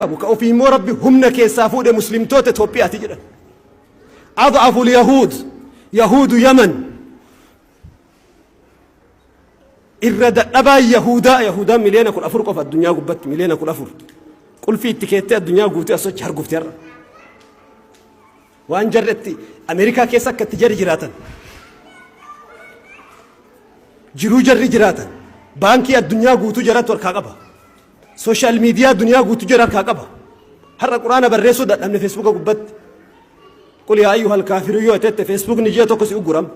Qabu ka ofii immoo Rabbi humna keessaa fuudhe muslimtoota Itoophiyaati jedhan. Ad'aful yahuud yahuudu Yaman irra dadhabaa yahuudaa yahuudaan miliyoona 14 qofa addunyaa gubbatti miliyoona 14 qulfii itti keettee addunyaa guutuu as sochi hargufte har'a. Waan jarri itti Ameerikaa keessa akka itti jarri jiraatan jiruu jarri jiraatan baankii addunyaa guutuu jarattu harkaa qaba. Social media duniyaa guutu jara harkaa qaba. Har'a quraana barreessuu dadhabne feesbuuka gubbatti. Qul yaa ayyuhal kaafiruun yoo tette feesbuukni ji'a tokko si ugguram.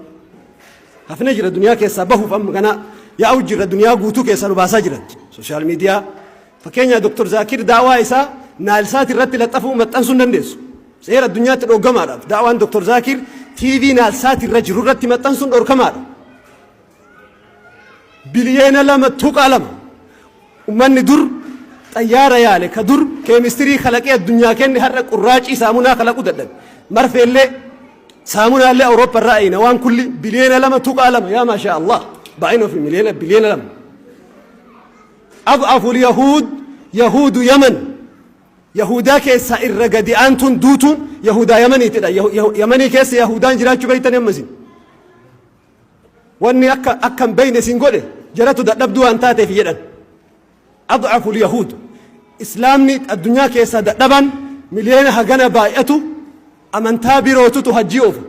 Hafne jira duniyaa keessaa bahuuf amma kana yaa'u jirra duniyaa guutuu keessaa nu baasaa jiran. Social media fakkeenya Dr. Zaakir daawaa isaa Naalsaat irratti laxxafuu maxxansuu hin dandeessu. Seera addunyaatti dhooggamaadhaaf daawaan Dr. Zaakir TV Naalsaat irra jiru irratti maxxansuun dhorkamaadha. Biliyeena 2.2 ummanni dur xayyaara yaale ka dur keemistirii kalaqee addunyaa kenne har'a qurraacii saamunaa kalaquu dadhabe. Marfeellee saamunaallee Awurooppaa irraa ayina waan kulli biliyeena 2.2 yaa maashaa Allah baay'ina ofii miliyeena biliyeena 2. Ad'aful yahuud yahuudu Yaman Yahudaa keessaa irra gadi aantuun duutuun Yahudaa Yamaniitidha. Yamanii keessa Yahudaan jiraachuu beeytanii amma isin. Wanni akka akka hin beeyne isin godhe jaratu dadhabduu waan taateef jedhan. Ad'aful yahuud. Islaamni addunyaa keessaa dadhaban miliyoona hagana baay'atu amantaa birootutu hajjii oofa.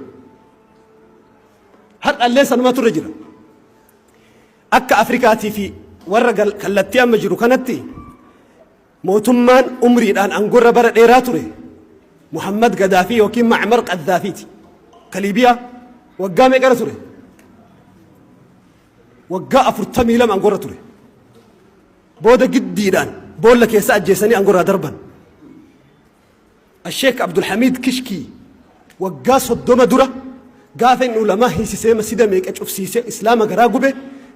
Har'allee sanumatu irra jira. Akka Afrikaatii fi warra kallattii amma jiru kanatti Mootummaan umriidhaan angorra bara dheeraa ture Muhammad Gadaafii yookiin Ma'amar Qaddaafiiti. Ka Liibiyaa waggaa meeqarra ture? Waggaa 42 angorra ture. Booda giddiidhaan boolla keessa ajjeesanii angorraa darban. Asheek Abdulhamiid Kishkii waggaa 30 dura gaafa inni ulamaa hiisisee masjida meeqa cufsiisee Islaama garaa gube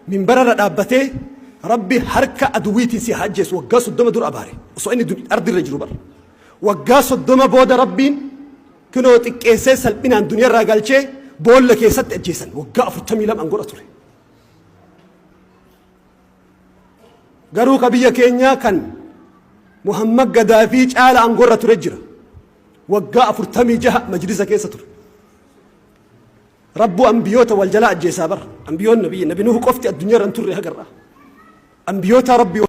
minbara irra dhaabbatee Rabbi harka aduwwiitiin si haa ajjeesu waggaa 30 dura abaare osoo inni ardi irra jiru bar. Waggaa 30 booda Rabbiin kinoo xiqqeessee salphinaan duniyaa irraa galchee boolla keessatti ajjeesan waggaa 42 angoodha ture. Garuu ka biyya keenyaa kan Muhammad Gadaafii caala aangorra ture jira. Waggaa 46 majlisa keessa ture. Rabbuu ambiyoota wal jalaa ajjeesaa bara. Ambiyoon nabi Nuhu qofti addunyaa irra hin turre hagarraa. Ambiyoota Rabbi